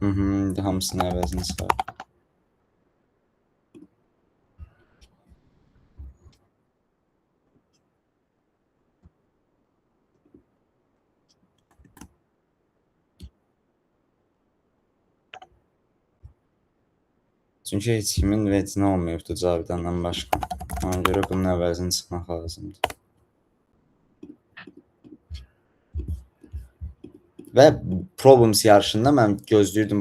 İndi hamısının əvəzini çıxar. Çünki heç kimin vecinə olmayıbdı Cavidandan başqa. Ona görə bunun əvəzini çıxmaq lazımdır. Və Problems yarışında mən gözləyirdim.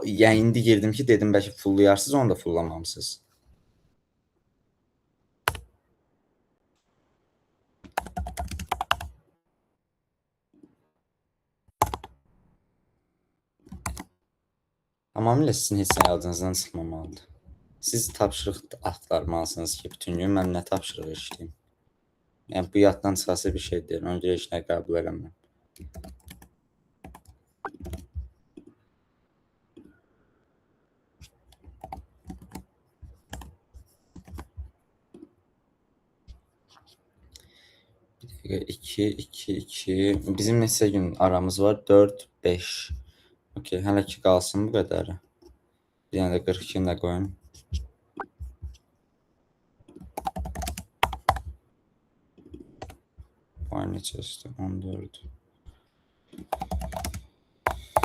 Yəni indi girdim ki, dedim bəlkə fullayarsınız, onu da fullamamışsınız. Tamamilə sizin heç nə yadınızdan çıxmamalıdır. Siz tapşırıq axtarmalısınız ki, bütün gün mən nə tapşırıq işləyim. Yəni bu yaddan çıxası bir şey deyil. Ona görə heç nə qəbul eləmirəm. Bir dəqiqə 2 2 2. Bizim neçə gün aramız var? 4 5. Okey, hələ ki qalsın bu qədəri. Bir dənə də 42-ni də qoyun. Bu ay neçəsidir? 14.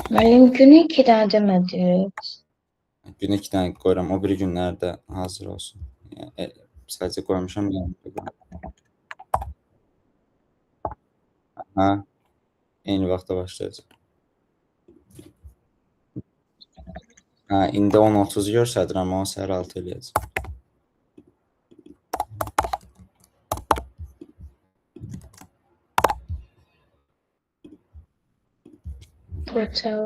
Müəllim günü 2 dənə demədiniz. Günə 2 dənə qoyuram. O biri günlərdə hazır olsun. Yəni, sadəcə qoymuşam. Yəni, Aha. Eyni vaxtda başlayacaq. Hə, indi 10:30 göstərir, amma o səhər 6 eləyəcək. Brutal.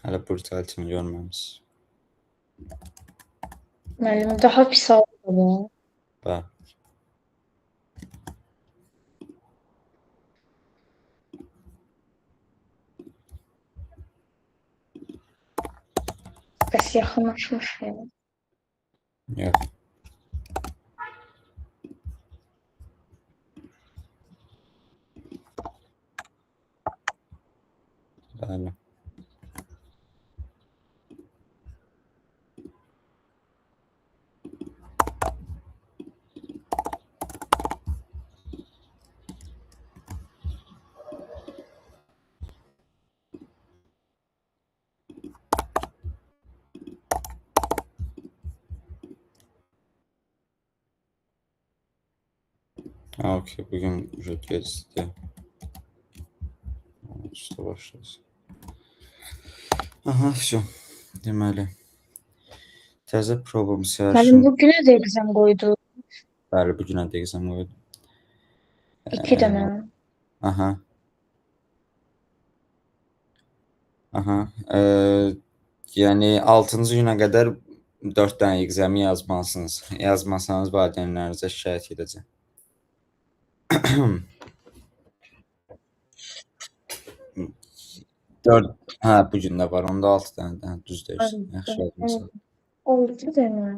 Hələ brutality-ni görməmisiniz. Müəllim daha pis oldu bu. Bəli. Bəs yaxınlaşmışıq. Yox. Bəli. Ha, okey. Bugün gecikdi. 13-də başlayacaq. Aha, vəsə. Deməli, təzə problem Müəllim bu günə də exam qoydu. Bəli, bu günə də exam qoydum. 2 dənə. Aha. Aha. Yəni 6-cı günə qədər 4 dənə examı yazmalısınız. Yazmasanız valideynlərinizə şikayət edəcəm. 4, hə, bu gün də var. Onda 6 dənə də, düz deyirsən. Yaxşı yazmısan. 6 dənə.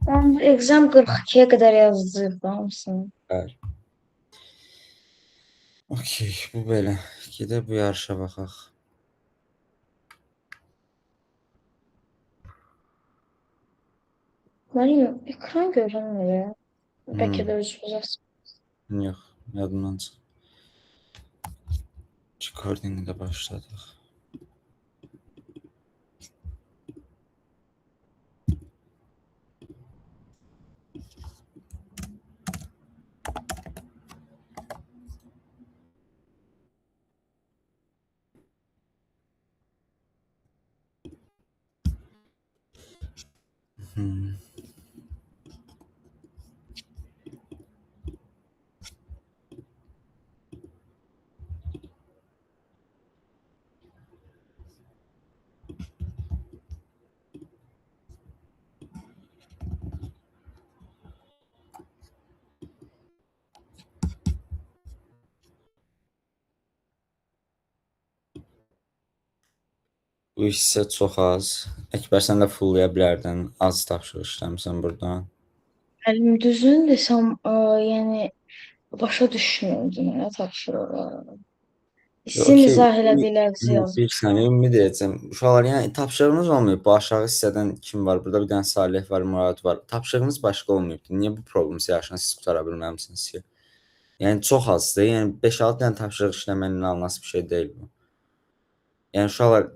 Mən exam 42-yə qədər yazdı hamısını. Bəli. Okey, bu belə. Gedək bu yarışa baxaq. Müəllim, ekran görünmür. Bəlkə də özünüz Yox, yadımdan çıxıb. Recording-i də başladıq. Bu hissə çox az. Əkbər, sən də fulllaya bilərdin. Az tapşırıq işləmisən burdan. Müəllim, düzünü desəm, yəni başa düşmürdüm nə tapşırıqları. Sizin Okey, izah elədiklərinizi bir yazmışam. saniyə ümid edəcəm. Uşaqlar, yəni tapşırığınız olmayıb. Bu aşağı hissədən kim var? Burada bir dənə Salih var, Murad var. Tapşırığınız başqa olmayıbdı. Niyə bu problem siyahısını siz qutara bilməmisiniz ki? Yəni çox azdır. Yəni 5-6 dənə tapşırıq işləmək inanılmaz bir şey deyil bu. Yəni uşaqlar,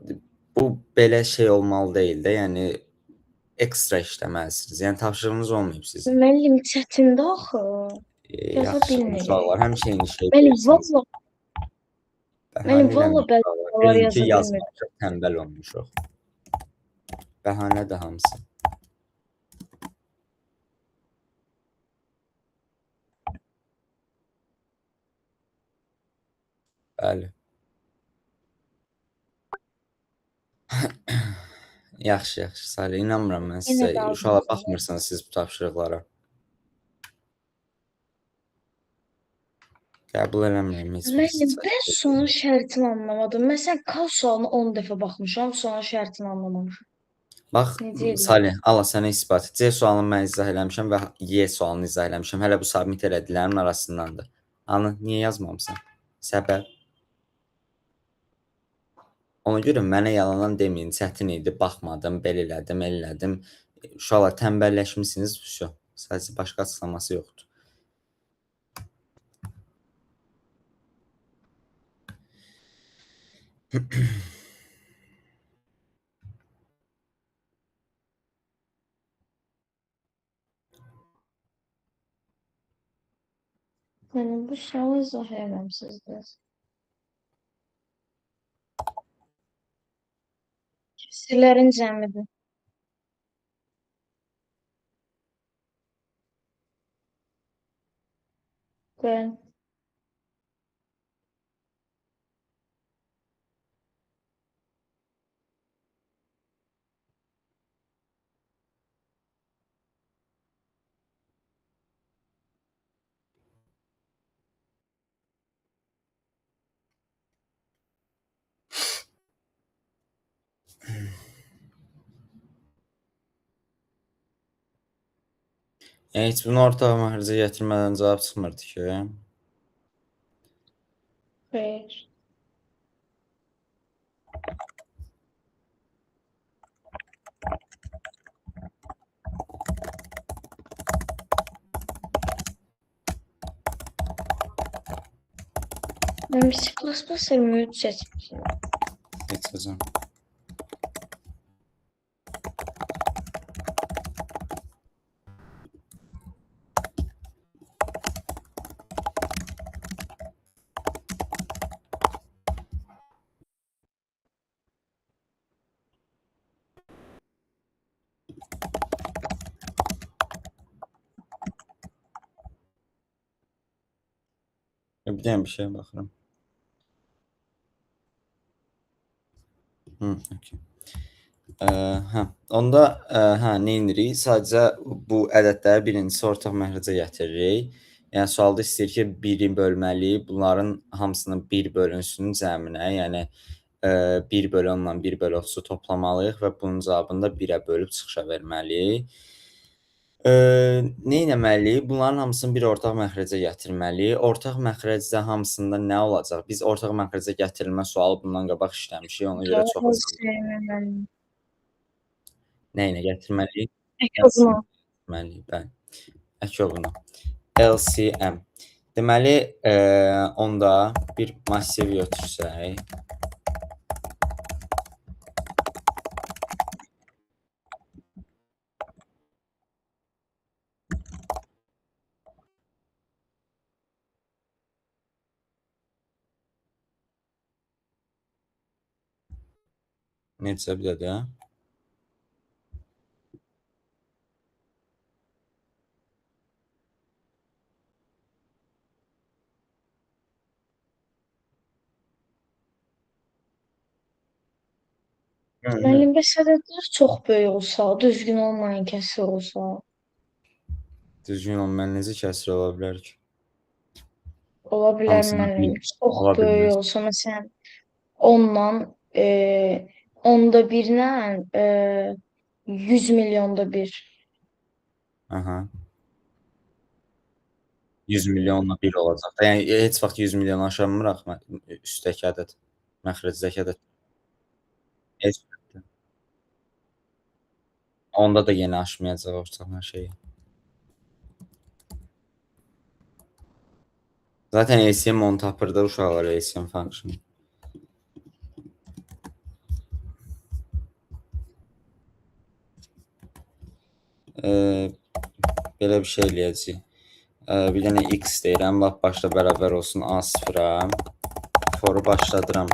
bu belə şey olmalı deyil də. Yəni ekstra işləməlisiniz. Yəni tapşırığınız olmayıb sizin. Müəllim, çətindir axı. Yaza Yaxşı, bilmirik. uşaqlar, həmişə eyni şey Müəllim, deyirsiniz. valla, Bəhanə müəllim, valla eləməyin bəzi uşaqlar. suallar Deyin ki, yaza bilmirəm. yazmışıq, tənbəl olmuşuq. Bəhanədir hamısı. Bəli. Yaxşı, yaxşı Salih, inanmıram mən Yenə sizə. də Uşaqlar, ağzınıza. baxmırsınız siz bu tapşırıqlara. Qəbul eləmirəm heç bir Müəllim, sizə. mən sualın şərtini anlamadım. Məsələn, K sualına 10 dəfə baxmışam, sualın şərtini anlamamışam. Bax, Necə eləyim? Salih, Allah sənə isbat. C sualını mən izah eləmişəm və Y sualını izah eləmişəm. Hələ bu submit elədiklərimin arasındandır. Anı, niyə yazmamısan? Səbəb? Ona görə mənə yalandan deməyin, çətin idi, baxmadım, belə elədim, elə elədim. Uşaqlar, tənbəlləşmisiniz, vəsə. Sadəcə başqa açıqlaması yoxdur. Müəllim, bu sualı izah eləməmisiniz. Kəsirlərin cəmidir. Bəli. Yəni heç bunu ortaq məxrəcə gətirmədən cavab çıxmırdı ki. Xeyr. Mən C++ 23 seçmişəm. Seçəcəm. Bir dənə bir şeyə baxıram. Okey. Hə, onda hə, nə edirik? Sadəcə bu ədədləri birincisi ortaq məxrəcə gətiririk. Yəni sualda istəyir ki, 1-i bölməliyik. Bunların hamısının 1 bölünsün cəminə. Yəni 1 bölü 10 ilə 1 bölü 30-u toplamalıyıq və bunun cavabını da 1-ə bölüb çıxışa verməliyik. Nə etməliyik? Bunların hamısını bir ortaq məxrəcə gətirməliyik. Ortaq məxrəcdə hamısında nə olacaq? Biz ortaq məxrəcə gətirilmə sualı bundan qabaq işləmişik. Ona görə çox asan. Nə ilə gətirməliyik? Əkovuna. Gətirməliyik, bəli. Əkovuna. LCM. Deməli, onda bir massiv götürsək. Necə bir də? Müəllim, bəs ədədlər çox böyük olsa, düzgün olmayan kəsir olsa, Düzgün olmayan necə kəsir ola bilər ki? ola bilər Hamısını müəllim. bir Çox ola böyük bilməz. olsa, məsələn, 10-dan 10-da 1-lə 100 milyonda 1. Aha. 100 milyonla 1 olacaq. Yəni heç vaxt 100 milyonu aşamırıq üstdəki ədəd, məxrəcdəki ədəd. Heç vaxt. Onda da yenə aşmayacaq ortaq şeyi. Zaten LCM onu tapır da uşaqlar, LCM function. Belə bir şey eləyəcəyik. Bir dənə x deyirəm, lap başda bərabər olsun A0-a. Foru başladıram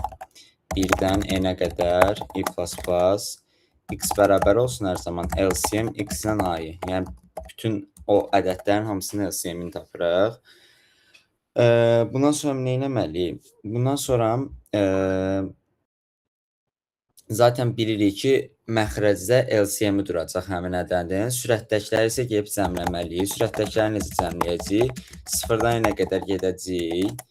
1-dən n-ə qədər, i++. X bərabər olsun hər zaman LCM x-lə A-yı. Yəni bütün o ədədlərin hamısını LCM-ini tapırıq. Bundan sonra nə etməliyik? Bundan sonra zaten bilirik ki, məxrəcdə LCM-i duracaq həmin ədədin. Sürətdəkiləri isə gedib cəmləməliyik. Sürətdəkiləri necə cəmləyəcəyik? 0-dan n-ə qədər gedəcəyik.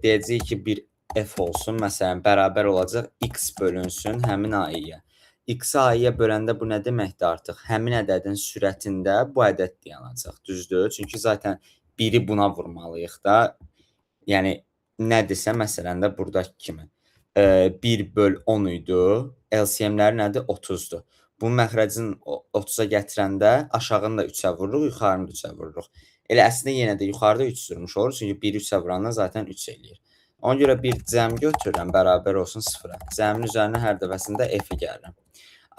Deyəcəyik ki, bir f olsun, məsələn, bərabər olacaq x bölünsün həmin a-ya. X-i a-ya böləndə bu nə deməkdir artıq? Həmin ədədin sürətində bu ədəd dayanacaq, düzdür? Çünki zaten biri buna vurmalıyıq da. Yəni, nədirsə, məsələn də buradakı kimi. 1 böl 10 idi. LCM-ləri nədir? 30-dur. Bunun məxrəcini 30-a gətirəndə aşağını da 3-ə vururuq, yuxarını da 3-ə vururuq. Elə əslində yenə də yuxarıda 3 durmuş olur. Çünki 1-i 3-ə vuranda zaten 3 eləyir. Ona görə bir cəm götürürəm, bərabər olsun 0-a. Cəmin üzərinə hər dəfəsində f-i gəlirəm.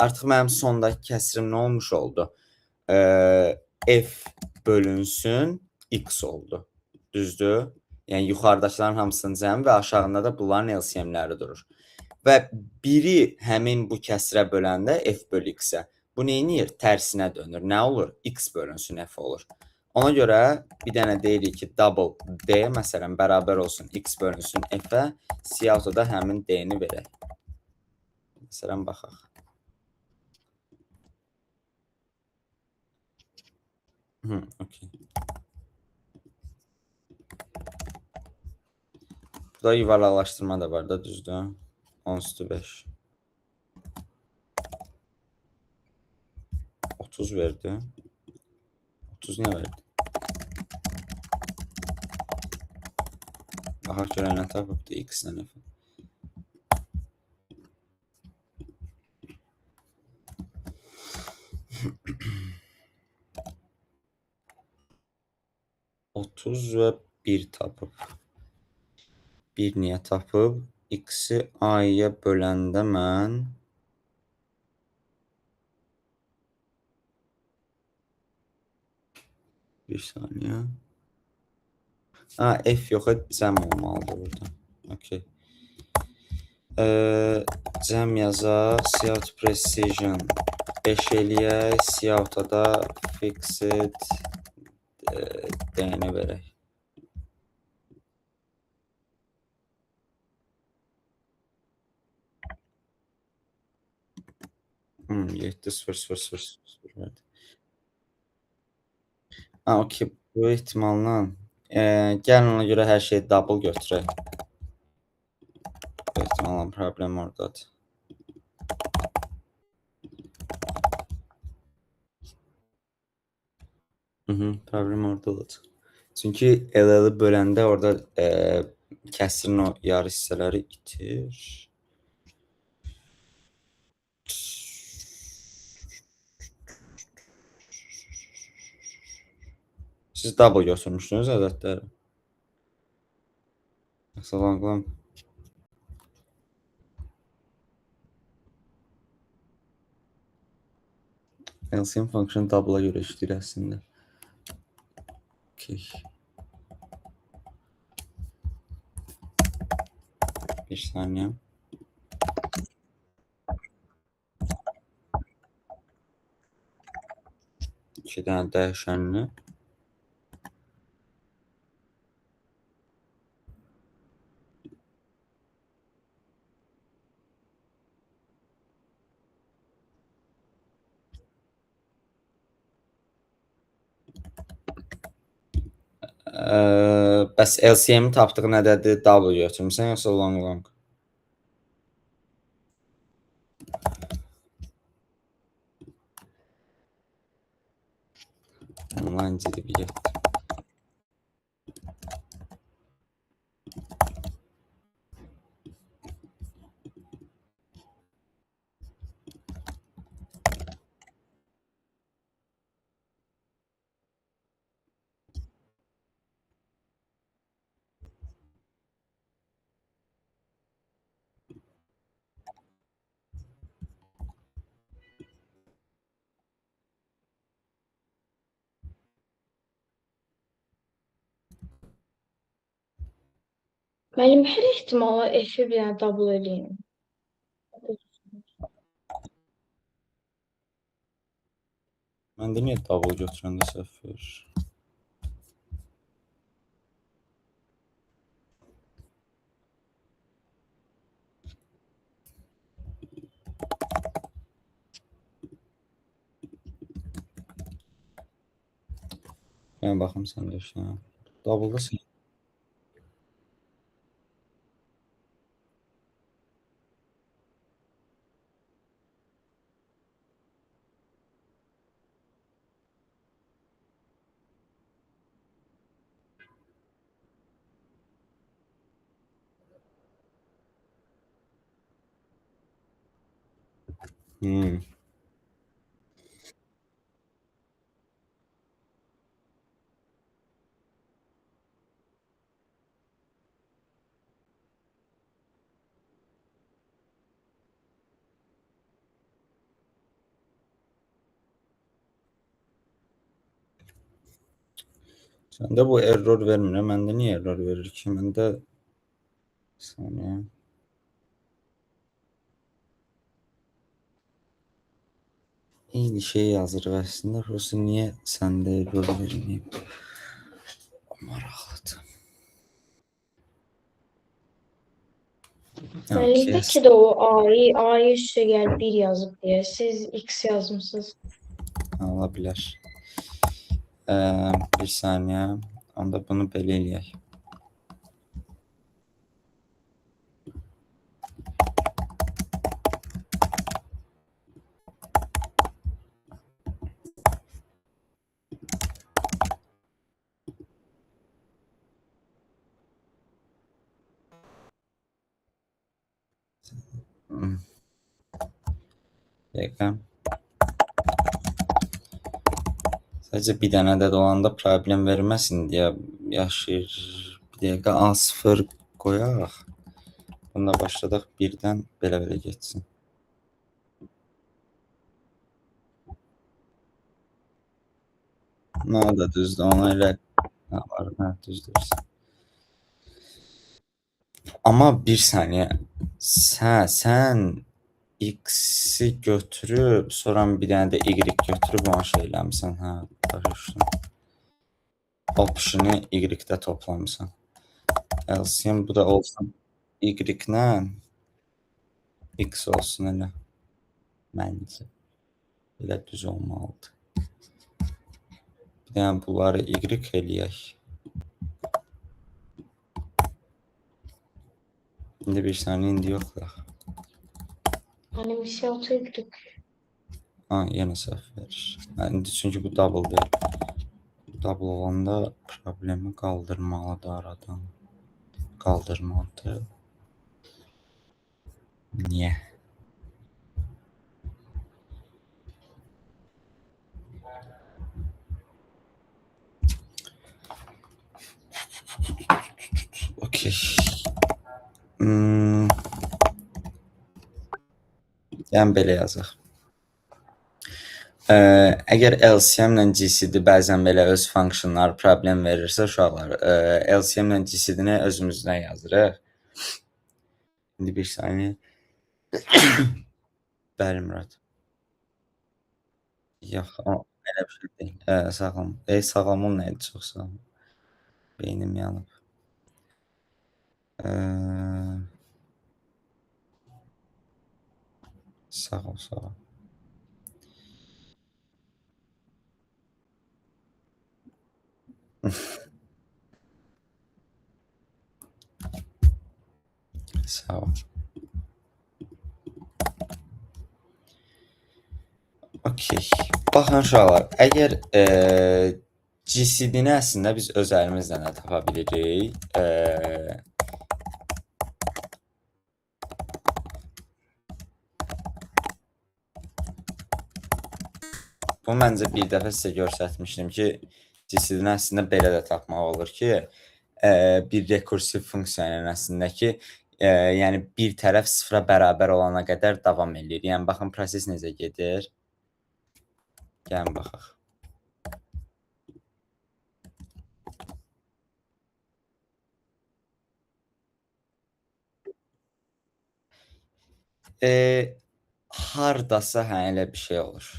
Artıq mənim sondakı kəsirim nə olmuş oldu? F bölünsün x oldu. Düzdür? Yəni yuxarıdakıların hamısının cəmi və aşağında da bunların LCM-ləri durur. Və biri həmin bu kəsrə böləndə f böl x-ə. Bu nə edir? Tərsinə dönür. Nə olur? X bölünsün f olur. Ona görə bir dənə deyirik ki, double d məsələn bərabər olsun x bölünsün f-ə, cout-a da həmin d-ni verək. Məsələn, baxaq. Okey. Burada yuvarlaqlaşdırma da var da, düzdür? 10 üstü 5. 30 verdi. 30 niyə verdi? Baxaq görək nə tapıbdır x-lə f. ...30 və 1 tapıb. 1 niyə tapıb? X-i A-ya böləndə mən... Bir saniyə. Ha, F yox, cəm olmalıdır burada. Okey. Cəm yazaq. Cout precision 5 eləyək. Cout-a da fixed D-ni verək. 7 0 0 0 0 verdi. Ha, okey. Bu ehtimalla. Gəlin ona görə hər şeyi double götürək. Bu ehtimalla problem oradadır. Problem orada olacaq. Çünki LL-i böləndə orada kəsirin o yarı hissələri itir. Siz double götürmüşsünüz ədədləri. Yoxsa long long. LCM function double'a görə işləyir əslində. Okay. Bir saniyə. İki dənə dəyişənli. Bəs LCM-i tapdığın ədədi double götürmüsən yoxsa long long? Online GDP getdi. Müəllim, hər ehtimala F-i bir dənə double eləyin. Məndə niyə double götürəndə səhv verir? Mən baxım sən də işlə. Double-da sən. Hmm. Səndə bu error vermir. Məndə niyə error verir ki? Məndə bir saniyə. Eyni şeyi yazırıq əslində. Prosta niyə səndə error verməyib? Maraqlıdır. Müəllim, bəlkə də o A-yı, A-yı üstə gəl 1 yazıb deyə. Siz X yazmısınız. Ola bilər. Bir saniyə. Onda bunu belə eləyək. Dəqiqə. Sadəcə bir dənə ədəd olanda problem verməsin deyə yaşayır. Bir dəqiqə A0 qoyaq. Bunu da başladaq birdən belə-belə getsin. Nə da düzdür, ona elə nə var, hə, düz deyirsən. Amma bir saniyə. Sən X-i götürüb, sonra bir dənə də Y götürüb ona şey eləmisən, hə, başa düşdüm. Option-i Y-də toplamısan. LCM bu da olsun Y-lə X olsun elə. Məncə. Elə düz olmalıdır. Bir dənə bunları Y eləyək. İndi bir saniyə, indi yoxlayaq. Müəllim, x6 Y. Ha, yenə səhv verir. Hə, indi çünki bu double deyil. Double olanda problemi qaldırmalıdır aradan. Qaldırmalıdır. Niyə? Okey. Yəni belə yazaq. Əgər LCM ilə GCD bəzən belə öz function-ları problem verirsə uşaqlar, LCM ilə GCD-ni özümüzdən yazırıq. İndi bir saniyə. Bəli, Murad. Yox, o elə bir şey deyil. Sağlam. Sağlam ol nə idi? Çox sağ ol. Beynim yanıb. Sağ ol, sağ ol. Sağ ol. Okey. Baxın uşaqlar, əgər GCD-ni əslində biz öz əlimizlə də tapa bilirik. Bu məncə bir dəfə sizə göstərmişdim ki, GCD-ni əslində belə də tapmaq olur ki, bir rekursiv funksiya ilə əslində ki, yəni bir tərəf sıfıra bərabər olana qədər davam eləyir. Yəni baxın proses necə gedir. Gəlin baxaq. E, hardasa hə elə bir şey olur.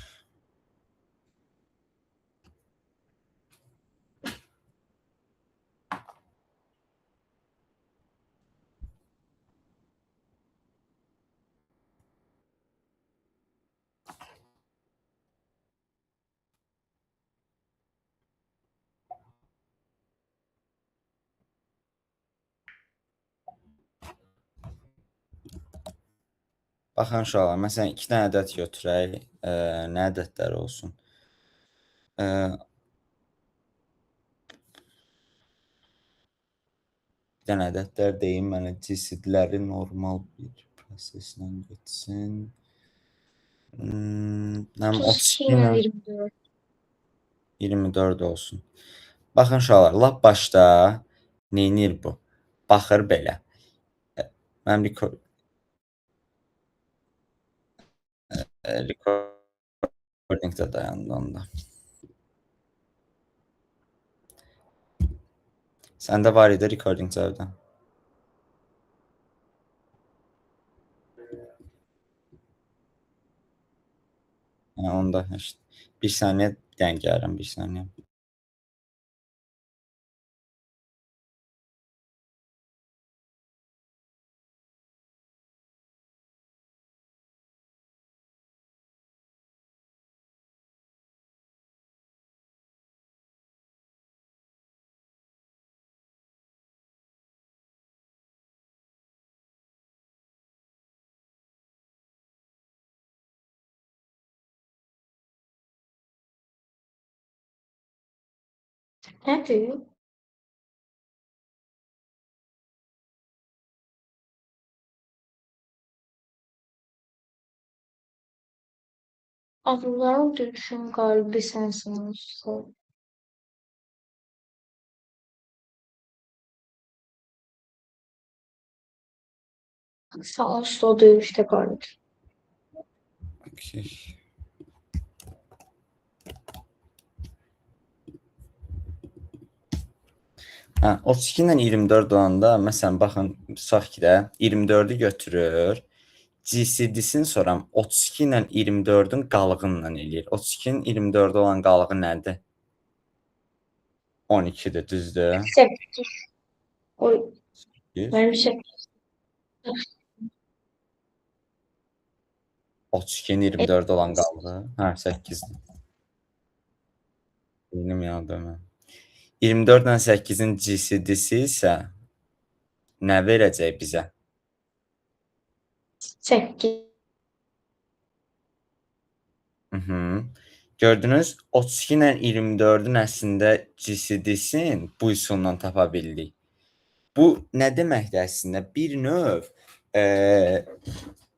Baxın uşaqlar, məsələn 2 dənə ədəd götürək. Nə ədədləri olsun? Bir dənə ədədlər deyim mənə, GCD-ləri normal bir proseslə getsin. Nə 32 32 ilə ilə 24. 24 olsun. Baxın uşaqlar, lap başda neynir bu? Baxır belə. Mənim recording də dayandı onda. Səndə var idi recording cavabdan. Hə, onda heç. Bir saniyə dən gəlirəm, bir saniyə. Nədir? Adamların döyüşün qalibi sənsin usta. Sağ ol usta, o döyüşdə qalib. Okay. Hə, 32 ilə 24 olanda, məsələn, baxın, tutaq ki də 24-ü götürür. GCD-sini soram, 32 ilə 24-ün qalığınla eləyir. 32-nin 24-ə olan qalığı nədir? 12-dir, düzdür? 8. Oy, 8. mənim 8. 32-nin 24-ə olan qalığı. Hə, 8-dir. Beynim yandı mən. 24 ilə 8-in GCD-si isə nə verəcək bizə? 8. Gördünüz, 32 ilə 24-ün əslində GCD-sini bu üsulla tapa bildik. Bu nə deməkdir əslində? Bir növ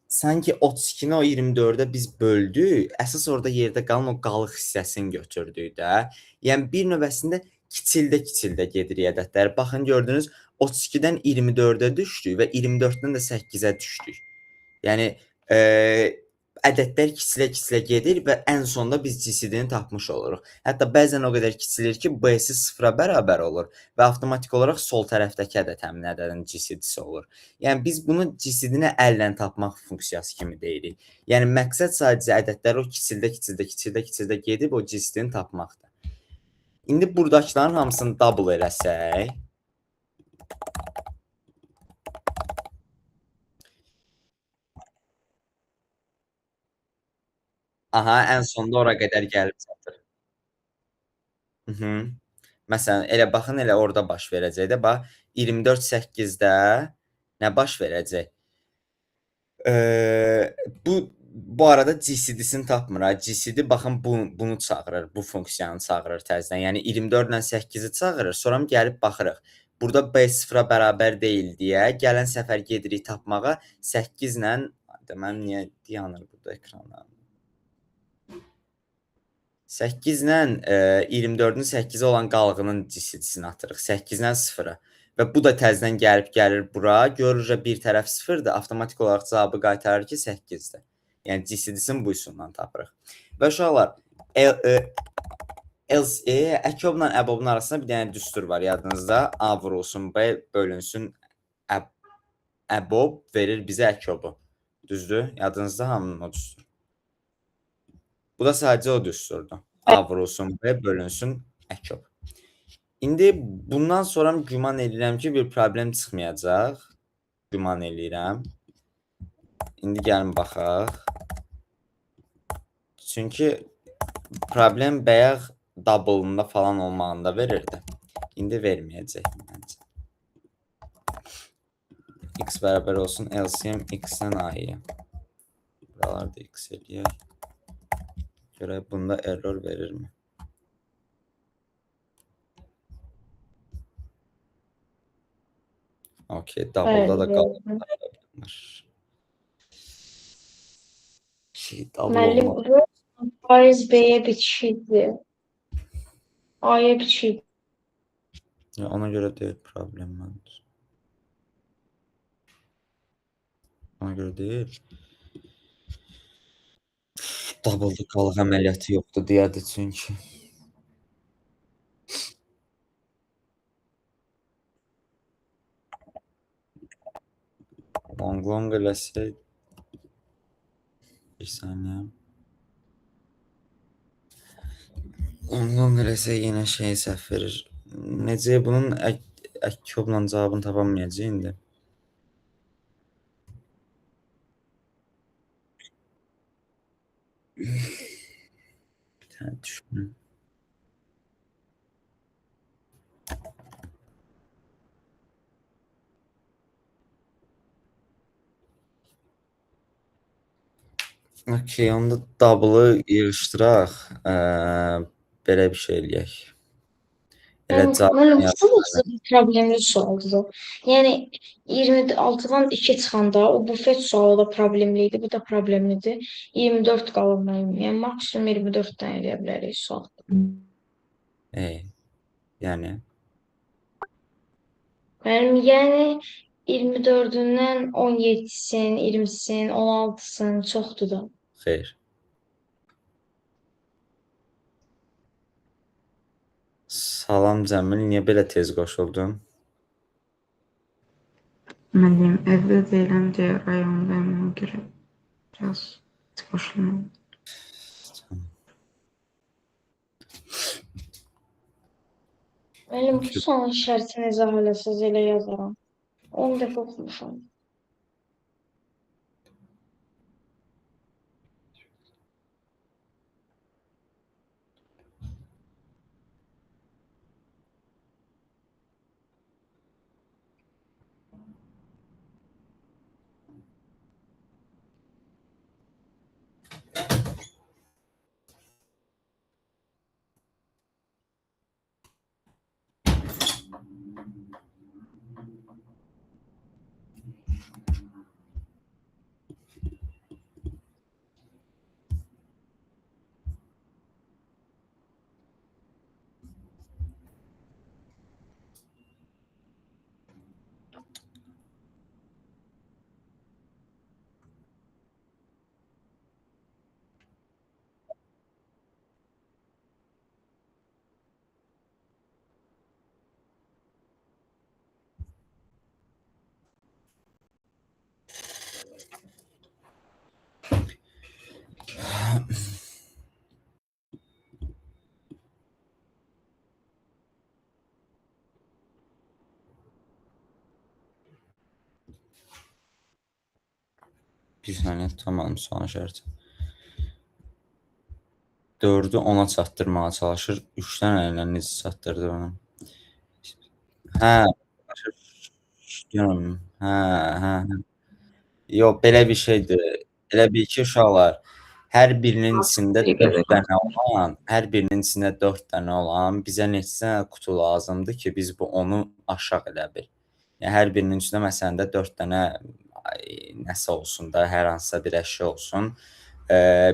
sanki 32-ni o 24-ə biz böldük, əsas orada yerdə qalan o qalıq hissəsini götürdük də. Yəni bir növ əslində kiçildə-kiçildə gedirik ədədləri. Baxın gördünüz, 32-dən 24-ə düşdük və 24-dən də 8-ə düşdük. Yəni ədədlər kiçilə-kiçilə gedir və ən sonda biz GCD-ni tapmış oluruq. Hətta bəzən o qədər kiçilir ki, B-si sıfıra bərabər olur və avtomatik olaraq sol tərəfdəki ədəd həmin ədədin GCD-si olur. Yəni biz bunu GCD-ni əllə tapmaq funksiyası kimi deyirik. Yəni məqsəd sadəcə ədədləri o kiçildə-kiçildə, kiçildə-kiçildə gedib o GCD-ni tapmaqdır. İndi buradakıların hamısını double eləsək, aha, ən sonda ora qədər gəlib çatır. Məsələn, elə baxın, elə orada baş verəcək də. Bax, 24 8-də nə baş verəcək? Bu arada GCD-sini tapmır ha. GCD baxın bunu çağırır, bu funksiyanı çağırır təzədən. Yəni 24 ilə 8-i çağırır. Sonra gəlib baxırıq. Burada B sıfıra bərabər deyil deyə gələn səfər gedirik tapmağa 8 ilə, mənim niyə yanır burada ekranlar? 8 ilə 24-ün 8-ə olan qalığının GCD-sini atırıq. 8 ilə 0-a. Və bu da təzədən gəlib gəlir bura. Görür bir tərəf 0-dır. Avtomatik olaraq cavabı qaytarır ki, 8-dir. Yəni GCD-sini bu üsulla tapırıq. Və uşaqlar, əkobla əbobun arasında bir dənə düstur var yadınızda. A vurulsun, B bölünsün, əbob verir bizə əkobu. Düzdür? Yadınızda hamının o düstur. Bu da sadəcə o düsturdur. A vurulsun B bölünsün əkob. İndi bundan sonra güman eləyirəm ki, bir problem çıxmayacaq. Güman eləyirəm. İndi gəlin baxaq. Çünki problem bayaq double-ında falan olmağında verirdi. İndi verməyəcək məncə. X bərabər olsun LCM X-dən A-ya. Buralarda X eləyək. Görək bunda error verirmi? Okey, double'da da qalır. Şey, double Müəllim, olmalı. Faiz B-yə bitişikdir. A-ya bitişik. Ya ona görə deyil problem məncə. Ona görə deyil. Double-da qalıq əməliyyatı yoxdur deyərdi çünki. Long long eləsək bir saniyə. Long long eləsək yenə şey səhv verir. Necə bunun əkobla cavabını tapa bilməyəcək indi. Bir dənə düşünün. Okey, onda double'ı yığışdıraq. Belə bir şey eləyək. Elə Müəllim, bu problemli sualdır. Yəni 26-dan 2 çıxanda o bufet sualı da problemli idi, bu da problemlidir. 24 qalır mənim. Yəni maksimum 24 dənə eləyə bilərik sual. Yəni Mənim yəni 24-ündən 17-sin, 20-sin, 16-sın çoxdur da. Xeyr. Salam Cəmil, niyə belə tez qoşuldun? Müəllim, evdə deyiləm deyə rayondayım, ona görə biraz qoşulmadım. Müəllim, bu sualın şərtini izah eləsəz elə yazaram. 10 dəfə oxumuşam. Bir saniyə, tamam sualın şərti. 4-ü 10-a çatdırmağa çalışır. 3-dən əllə necə çatdırdı onu? Hə, başa düşdüm. Hə. Yox, belə bir şeydir. Elə bil ki, uşaqlar, hər birinin içində 4 dənə olan, hər birinin içində 4 dənə olan bizə neçə dənə qutu lazımdır ki, biz bu 10-u aşaq elə bil. Yəni hər birinin içində məsələn də 4 dənə nəsə olsun da, hər hansısa bir əşya olsun.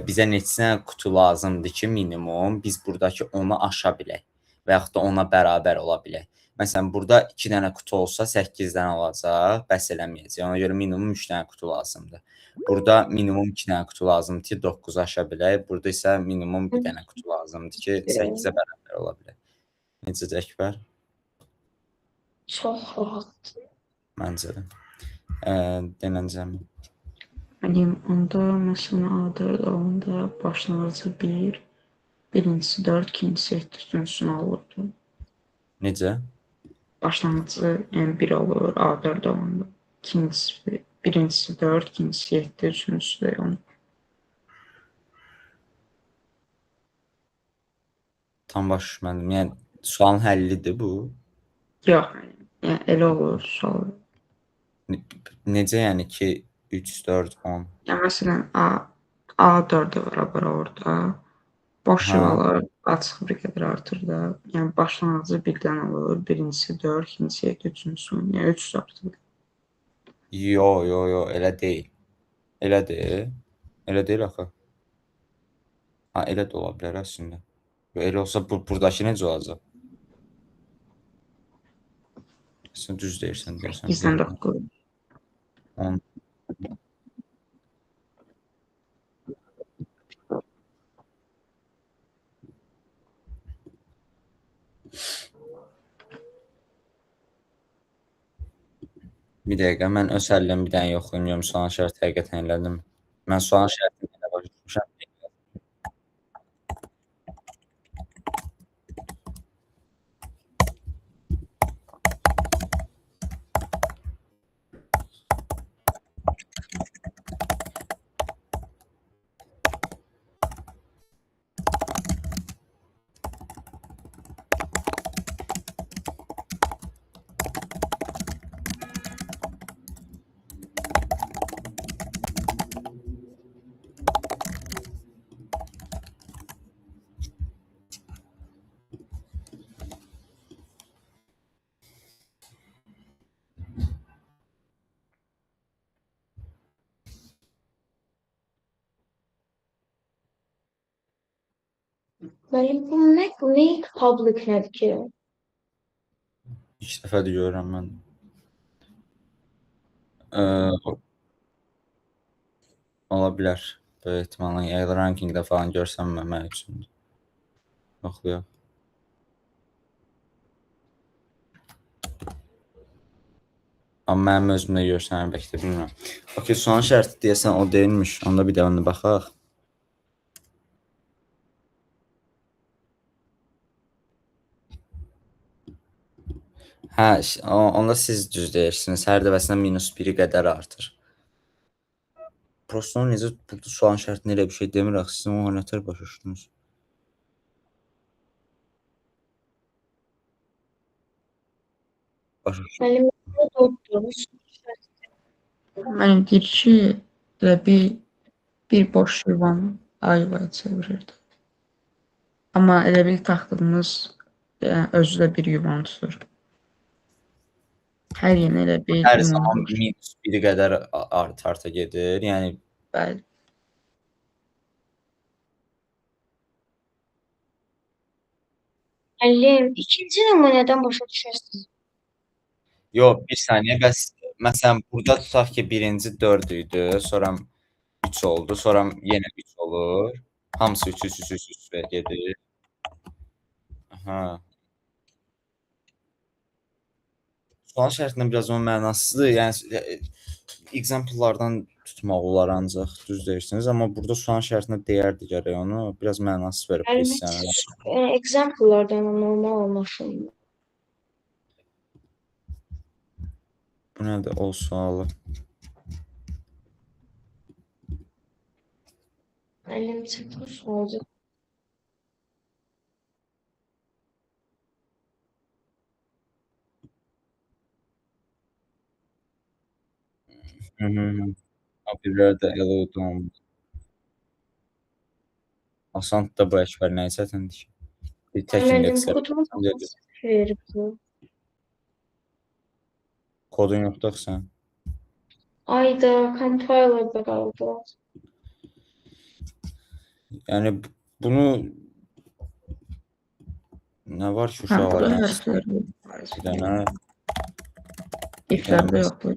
Bizə neçə dənə qutu lazımdır ki, minimum biz buradakı 10-u aşa bilək və yaxud da ona bərabər ola bilək. Məsələn, burada 2 dənə qutu olsa 8 dənə olacaq, bəs eləməyəcək. Ona görə minimum 3 dənə qutu lazımdır. Burada minimum 2 dənə qutu lazımdır ki, 9 aşa bilək. Burada isə minimum 1 dənə qutu lazımdır ki, 8-ə bərabər ola bilək. Necədir Əkbər? Çox rahat. Məncə də. Denən Cəmil. Müəllim, onda məsələn A4 olanda başlanğıcı 1, birincisi 4, ikincisi 7, üçüncüsü nə olurdu? Necə? Başlanğıcı yəni 1 olur A4 olanda. İkincisi, birincisi 4, ikincisi 7, üçüncüsü də 10. Tam başa düşmədim. Yəni sualın həllidir bu. Yox, yəni elə olur sual. Necə yəni 2, 3, 4, 10? Yəni məsələn A4-ə bərabər orada. Boş yuvalar açıq bir qədər artır da. Yəni başlanğıcı 1-dən olur. Birincisi 4, ikincisi 7, üçüncüsü 10. Yəni 3 artır. Yo, yo, yo, elə deyil. Elədir. Elə deyil axı. Ha, elə də ola bilər əslində. Yo, elə olsa buradakı necə olacaq? Sən düz deyirsən, deyirsən. 8-dən 9. 10. Bir dəqiqə, mən öz həllimi bir dənə yoxlayım, görüm sualın şərti həqiqətən elədim. Mən sualın şərtini elə başa düşmüşəm. Müəllim, bu make public nədir ki? İlk dəfədir görürəm mən. Ola bilər. Böyük ehtimalla. Əgər rankingdə falan görsəm mən üçün. Yoxlayaq. Amma mənim özümdə görsənir bəlkə də bilmirəm. Okey, sualın şərti deyəsən o deyilmiş. Onda bir də onu baxaq. Hə, onda siz düz deyirsiniz. Hər dəfəsində -1-i qədər artır. Prosto necə burada sualın şərtində elə bir şey demir axı. Siz onu nətər başa düşdünüz? Başa düşdüm. Müəllim, dördür. Müəllim deyir ki, elə bir boş yuvanı A yuvaya çevirirdi. Amma elə bil taxtımız özü də bir yuvanı tutur. Hər yenə elə bir hər zaman -1 qədər art-arta gedir. Yəni bəli. Müəllim, ikinci nümunədən başa düşərsiniz. Yox, bir saniyə. Bəs məsələn burada tutaq ki, birinci 4 idi, sonra 3 oldu, sonra yenə 3 olur. Hamısı 3 3 3 3 3 gedir. Aha. Sualın şərtindən biraz onun mənasıdır. Yəni example-lardan tutmaq olar ancaq, düz deyirsiniz. Amma burada sualın şərtində deyərdi gərək onu. Biraz mənasız verib bu hissəni. Example-lardan normal anlaşılmır. Bu nədir? O sualı. Müəllim, çətin sualdır. O birləri də elə oldu. Asan da bu Əkbər, nəyi çətindir ki? Bir tək Müəllim, indekslər. kodumu veribdir. Kodun yoxdur axı sənin. Ayda, compiler'da qaldı. Yəni bunu nə var ki uşaqlar? Yəni, Bir dənə iflərdə yoxdur.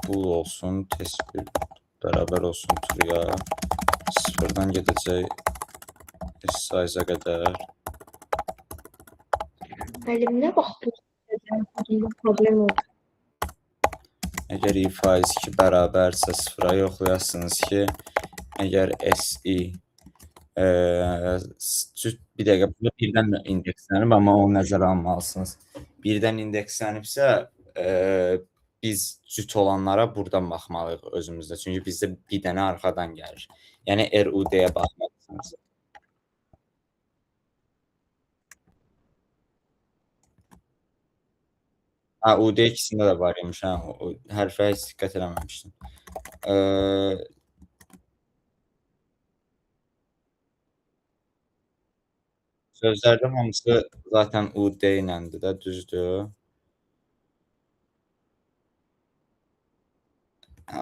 Bool olsun, test 1 bərabər olsun true-ya. Sıfırdan gedəcək size-a qədər. Müəllim, nə vaxt bu kodumda problem oldu? Əgər i faiz 2 bərabərsə 0-a yoxlayasınız ki, əgər SI cüt, bir dəqiqə, burada birdən indekslənib, amma onu nəzərə almalısınız. Birdən indekslənibsə, biz cüt olanlara buradan baxmalıyıq özümüzdə. Çünki bizdə bir dənə arxadan gəlir. Yəni RUD-yə baxmalısınız. Ha, UD ikisində də var imiş. Hə, o hərfə heç diqqət eləməmişdim. Sözlərdə hamısı zaten UD iləndir də, düzdür.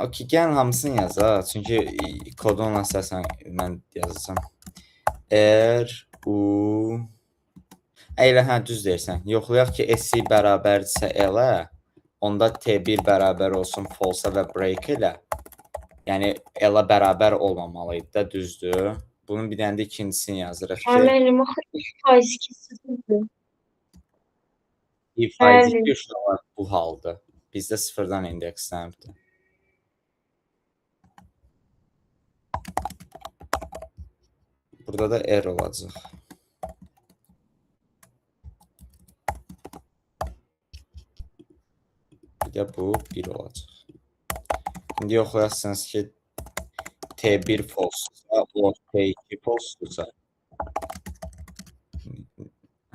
Okey, gəlin hamısını yazaq. Çünki kodu ona əsasən mən yazacağam. R, U... Elə, hə, düz deyirsən. Yoxlayaq ki, SI bərabərdirsə L-ə, onda T1 bərabər olsun false-a və break ilə. Yəni, L-ə bərabər olmamalı idi də, düzdür. Bunun bir dənə də ikincisini yazırıq ki, Müəllim, axı i faiz 2 sıfırdır. I faiz Bəli. 2 uşaqlar bu haldır. Bizdə sıfırdan indekslənibdir. Burada da R olacaq. Bir də bu 1 olacaq. İndi yoxlayasınız ki, T1 false-sa, o T2 false-sa.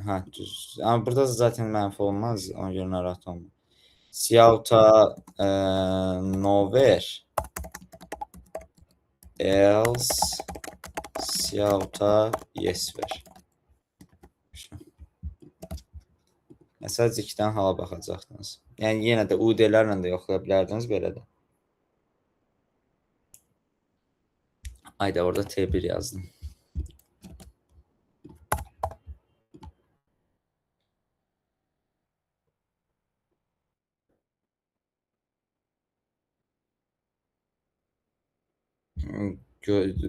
Hə, düz. Amma burada zaten mənfi olmaz, ona görə narahat olma. Cout-a no ver. Else cout-a yes ver. Sadəcə iki dənə hala baxacaqdınız. Yəni yenə də UD-lərlə də yoxlaya bilərdiniz belə də. Ayda orada T1 yazdım.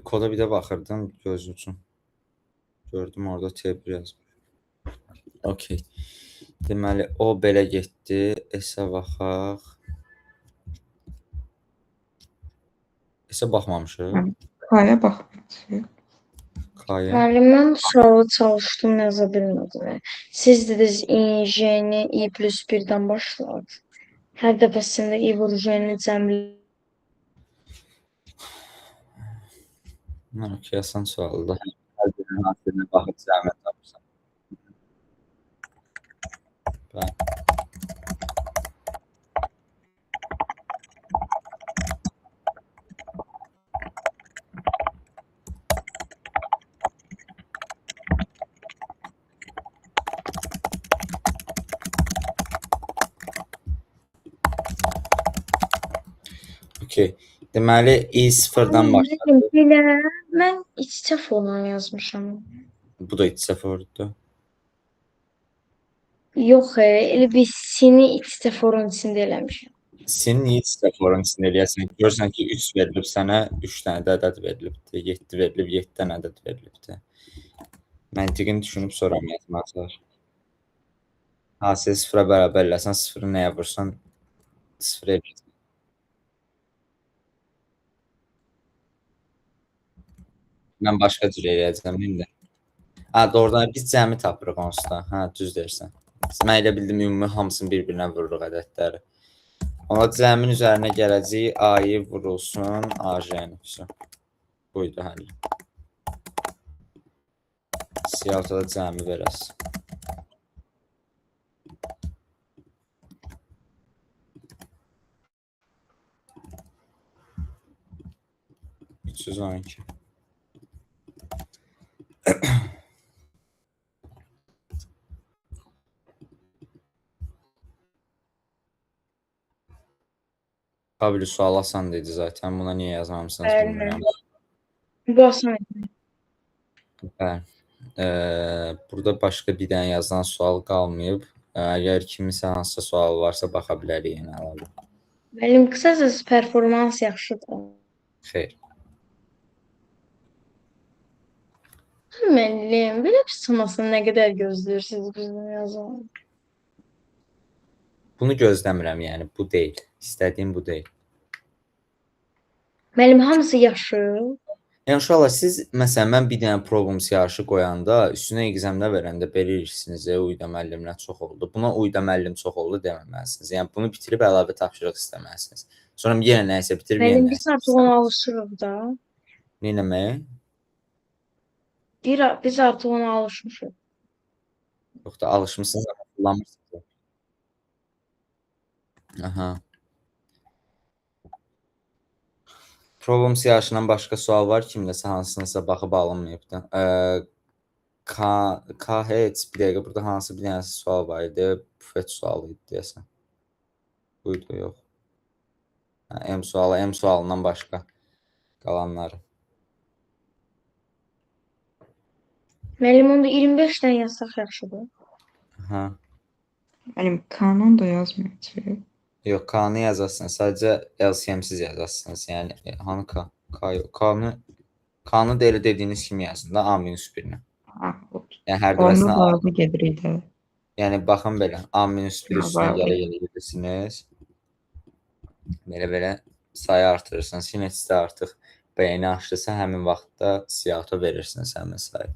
Koda bir də baxırdım göz üçün. Gördüm orada T1 yazmış. Okey. Deməli o belə getdi. S-ə baxaq. S-ə baxmamışıq. K-ya baxmışıq. K-ya. Müəllim, mən bu sualı çalışdım, yaza bilmədim. Siz dediniz I, J-ni I plus 1-dən başlayaq. Hər dəfəsində I vur J-ni cəmlə. Okey, asan sualdır. Hər birinin hasilinə baxıb zəhmət tapırsan. Bəli. Okey. Deməli, I sıfırdan başladı. Belə mən iç-içə forma yazmışam. Bu da iç-içə fordur. Yox, elə bir sini iç-içə forun içində eləmişəm. Sin niyə iç-içə forun içində eləyəsən? Görürsən ki, 3 verilib sənə, 3 dənə də ədəd verilibdir. 7 verilib, 7 dənə ədəd verilibdir. Məntiqini düşünüb sonra yazmaq var. Hasil sıfıra bərabər eləsən, sıfırı nəyə vursan, sıfır eləyəcək. Mən başqa cür eləyəcəm indi. Ha, doğrudan biz cəmi tapırıq onsuz da. Hə, düz deyirsən. Mən elə bildim ümumi hamısını bir-birinə vururuq ədədləri. Ona cəmin üzərinə gələcək A-yı vurulsun AJ-ni. Buydu həlli. Siyahıda da cəmi verəs. ...312. Kabili sual asan dedi zaten. Buna niyə yazmamışsınız bilmirəm. Bu asan idi. Bəli. Burada başqa bir dənə yazılan sual qalmayıb. Əgər kiminsə hansısa sualı varsa baxa bilərik yenə əlavə. Müəllim, qısacası performans yaxşıdır. Xeyr. Müəllim, belə pis olmasın, nə qədər gözləyirsiniz bizdən yazan? Bunu gözləmirəm, yəni bu deyil. İstədiyim bu deyil. Müəllim, hamısı yaşıl. Yəni uşaqlar, siz məsələn mən bir dənə problem siyahışı qoyanda, üstünə examda verəndə belə edirsiniz, Uyda müəllimlər çox oldu. Buna Uyda müəllim çox oldu deməməlisiniz. Yəni bunu bitirib əlavə tapşırıq istəməlisiniz. Sonra yenə nəyisə bitirib yenə Müəllim, biz nəyisə artıq ona alışırıq da. Nə etməyi? Biz artıq ona alışmışıq. Yox da alışmısınız amma kullanmırsınız. Aha. Problem siyahısından başqa sual var kimdəsə hansınasa baxıb alınmayıbdı. K, K heç bir dəqiqə burada hansı bir dənəsi sual var idi? Bufet sualı idi deyəsən. Buydu, yox. Hə, M sualı, M sualından başqa qalanları. Müəllim, onda 25 dənə yazsaq yaxşıdır. Aha. Müəllim, kanon da yazmayacaq. Yox, K-nı yazarsınız. Sadəcə LCM-siz yazarsınız. Yəni hanı K? K yox. K-nı da elə dediyiniz kimi yazın da A minus 1-ni. Ha, oldu. Yəni hər dəfəsinə Onu A. bağlı gedirik də. Yəni baxın belə A minus 1 Ha, üstünə bağlı. gələ gələ gedirsiniz. Belə-belə sayı artırırsınız. Yenə sizdə artıq B-ni aşdısa həmin vaxtda siyahı verirsiniz həmin sayı.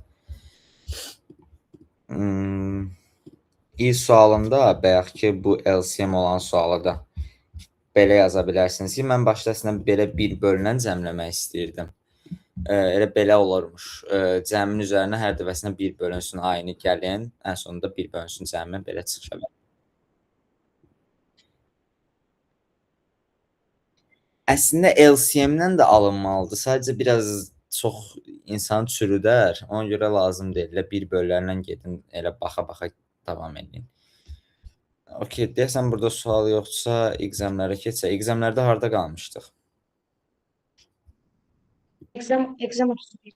İlk sualında bayaq ki bu LCM olan suala da belə yaza bilərsiniz ki, mən başda əslində belə bir bölünən cəmləmək istəyirdim. Elə belə olurmuş. Cəmin üzərinə hər dəfəsinə bir bölünsün ayını gəlin, ən sonunda bir bölünsün cəmi belə çıxışa bilər. Əslində LCM-dən də alınmalıdır. Sadəcə biraz çox insan çürüdər. Ona görə lazım deyil. Elə bir böllərlə gedin, elə baxa-baxa davam edin. Okey, deyəsən burada sual yoxdursa, examlərə keçək. Examlərdə harda qalmışdıq? Exam 31.